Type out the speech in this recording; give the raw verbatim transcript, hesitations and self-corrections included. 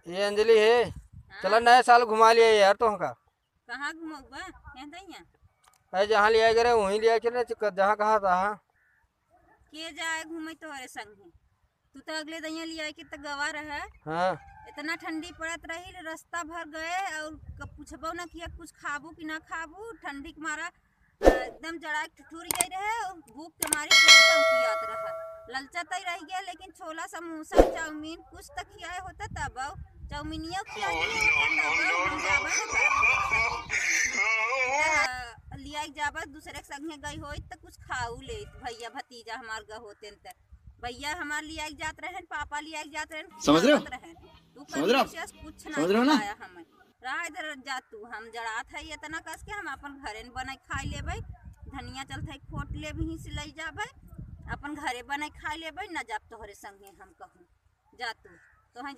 ए अंजलि हे, हाँ। चला नया साल घुमा लिया यार तोहका। कहाँ घुमउबा? यहाँ दइया? अरे जहाँ लिया करे वहीं लिया के ना, जहाँ कहा तहाँ। के जाए घूमे तोहरे संगे? तू तो अगले दइया लिया के त गवा रहे। हाँ। इतना ठंडी पड़त रही, रस्ता भर गए और क-, पूछबो ना किया कुछ खाबू कि ना खाबू, ठंडी के मारा, अ, एकदम जड़ा के ठिठुर गई रहे और भूख के मारे पेट तंकियात रहा। ललचा तई रह गया, लेकिन छोला, समोसा, चाउमीन कुछ त खियाए होता तब, चाउमीनियो खियाए दिए होता तब, हम जाबे ना करत। अ, लिया के जाबे, दूसरे के संगे गई होई त कुछ खाऊ लेत, भैया भतीजा हमार ग होतेन त। भैया हमार लिया के जात रहन, पापा लिया के जात रहन, समझ रहे हो? खियावत रहन। तू समझ रहे हो? कभी विशेष कुछ ना समझ रहे हो ना? बताया हमें। रहा इधर जा तू, हम जड़ात है इतना कस के, हम अपन घरे न बनाई खाई लेबै। धनिया चलत है खोट लेब, यहीं से लई जाबै, अपन घरे बनाई खाई लेबै, ना जाब तोहरे संगे हम कहूँ। जा तू, तोहें